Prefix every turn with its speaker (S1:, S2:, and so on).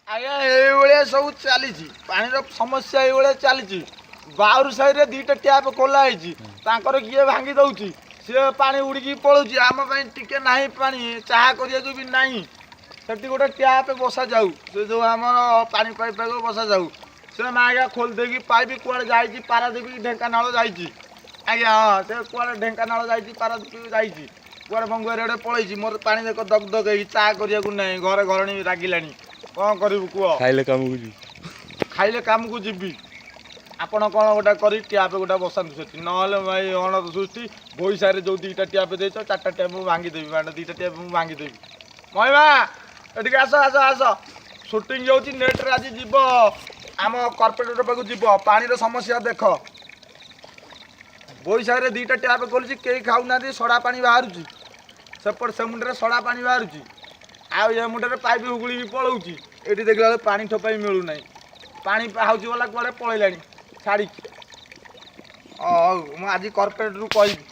S1: ଆଜ୍ଞା, ଏଇଭଳିଆ ସବୁ ଚାଲିଛି। ପାଣିର ସମସ୍ୟା ଏଇଭଳିଆ ଚାଲିଛି। ବାଉରୁ ସାହିରେ 2ଟା ଟ୍ୟାପ୍ ଖୋଲା ହେଇଛି, ତାଙ୍କର କିଏ ଭାଙ୍ଗି ଦେଉଛି, ସିଏ ପାଣି ଉଡ଼ିକି ପଳଉଛି। ଆମ ପାଇଁ ଟିକେ ନାହିଁ, ପାଣି ଚାହା କରିବାକୁ ବି ନାହିଁ। ସେଠି ଗୋଟେ ଟ୍ୟାପ୍ ବସାଯାଉ, ସେ ଯେଉଁ ଆମର ପାଣି ପାଇପ୍ ବସାଯାଉ। ସେ ଆଜ୍ଞା ଖୋଲି ଦେଇକି ପାଇପ୍ କୁଆଡ଼େ ଯାଇଛି, ପାରାଦ୍ୱୀପ, ଢେଙ୍କାନାଳ ଯାଇଛି ଆଜ୍ଞା। ହଁ, ସେ କୁଆଡ଼େ ଢେଙ୍କାନାଳ ଯାଇଛି, ପାରାଦ୍ୱୀପ ଯାଇଛି, କୁଆଡ଼େ ବଙ୍ଗୁଆରି ଆଡ଼େ ପଳେଇଛି। ମୋର ପାଣି ଦେଖ ଦଗ ଦଗ ହେଇକି, ଚା କରିବାକୁ ନାହିଁ। ଘରେ ଘରଣୀ ରାଗିଲାଣି, କ'ଣ କରିବୁ କୁହ?
S2: ଖାଇଲେ କାମକୁ ଯିବି।
S1: ଖାଇଲେ କାମକୁ ଯିବି। ଆପଣ କ'ଣ ଗୋଟେ କରି ଟ୍ୟାପ୍ ଗୋଟେ ବସାନ୍ତୁ ସେଠି, ନହେଲେ ଭାଇ ଅଣତ ସୃଷ୍ଟି। ବୈଶାରେ ଯେଉଁ 2ଟା ଟ୍ୟାପ୍ ଦେଇଛ, 4ଟା ଟ୍ୟାପ୍ ମୁଁ ଭାଙ୍ଗିଦେବି। ମାନେ 2ଟା ଟ୍ୟାପ୍ ମୁଁ ଭାଙ୍ଗିଦେବି। ମହିମା, ଏଠିକି ଆସ, ଆସ, ଆସ। ସୁଟିଂ ଯାଉଛି ନେଟ୍ରେ, ଆଜି ଯିବ, ଆମ କର୍ପୋରେଟର ପାଖକୁ ଯିବ। ପାଣିର ସମସ୍ୟା ଦେଖ। ବୈଶାଖରେ 2ଟା ଟ୍ୟାପ୍ ଖୋଲିଛି, କେହି ଖାଉନାହାନ୍ତି, ସଡ଼ା ପାଣି ବାହାରୁଛି। ସେପଟ ସେ ମୁଣ୍ଡରେ ସଡ଼ା ପାଣି ବାହାରୁଛି, ଆଉ ଏ ମୁଣ୍ଡରେ ପାଇପ୍ ହୁଗୁଳିକି ପଳଉଛି। ଏଠି ଦେଖିଲା ବେଳକୁ ପାଣି ଠୋପାଇ ମିଳୁନାହିଁ। ପାଣି ହାଉଚି ବାଲା କୁଆଡ଼େ ପଳେଇଲାଣି ଛାଡ଼ିକି। ହଉ, ମୁଁ ଆଜି କର୍ପୋରେଟରୁ କହିବି।